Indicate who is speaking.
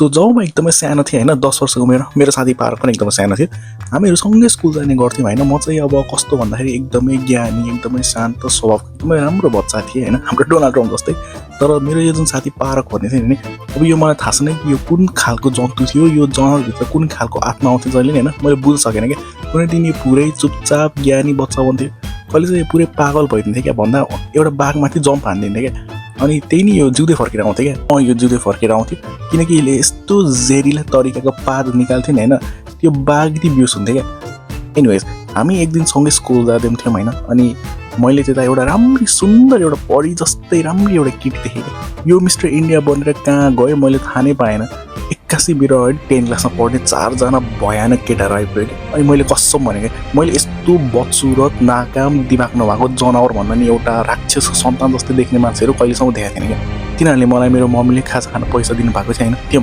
Speaker 1: जब म एकदमै सानो थिएँ होइन 10 वर्षको मेरो साथी पारक पनि एकदमै सानो थियो। हामीहरू सँगै स्कुल जाने गर्थ्यौँ होइन। म चाहिँ अब कस्तो भन्दाखेरि एकदमै ज्ञानी एकदमै शान्त स्वभाव एकदमै राम्रो बच्चा थिएँ होइन, हाम्रो डोनाल्ड ट्रम्प जस्तै। तर मेरो यो जुन साथी पारक भन्ने थियो नि, अब यो मलाई थाहा छैन कि यो कुन खालको जन्तु थियो, यो जनावरभित्र कुन खालको आत्मा आउँथ्यो जहिले नि होइन, मैले बुझ्न सकेन क्या। कुनै दिन यो पुरै चुपचाप ज्ञानी बच्चा बन्थ्यो, कहिले चाहिँ पुरै पागल भइदिन्थ्यो क्या, भन्दा एउटा बाघमाथि जम्प हानिदिन्थ्यो क्या। अनि त्यही नि यो जिउँदै फर्केर आउँथ्यो क्या। यो जिउँदै फर्केर आउँथ्यो किनकि यसले यस्तो जेरिला तरिकाको पाद निकाल्थ्यो नि होइन, त्यो बाघ यति बेहोस हुन्थ्यो क्या। एनिवेज हामी एक दिन सँगै स्कुल जाँदैम थियौँ होइन, अनि मैले त्यता एउटा राम्री सुन्दर एउटा परी जस्तै राम्री एउटा केटी देखेँ। यो मिस्टर इन्डिया बनेर कहाँ गयो मैले थाहा नै पाएन। 81 मेरो 10 क्लासमा पढ्ने 4 जना भयानक केटाहरू आइपुग्यो कि। अनि मैले कसम भनेको मैले यस्तो बदसुरत नाकाम दिमाग नभएको जनावर भन्दा नि एउटा राक्षस सन्तान जस्तै देख्ने मान्छेहरू कहिलेसम्म देखाएको थिएन क्या। तिनीहरूले मलाई मेरो मम्मीले खाजा खान पैसा दिनुभएको छैन त्यो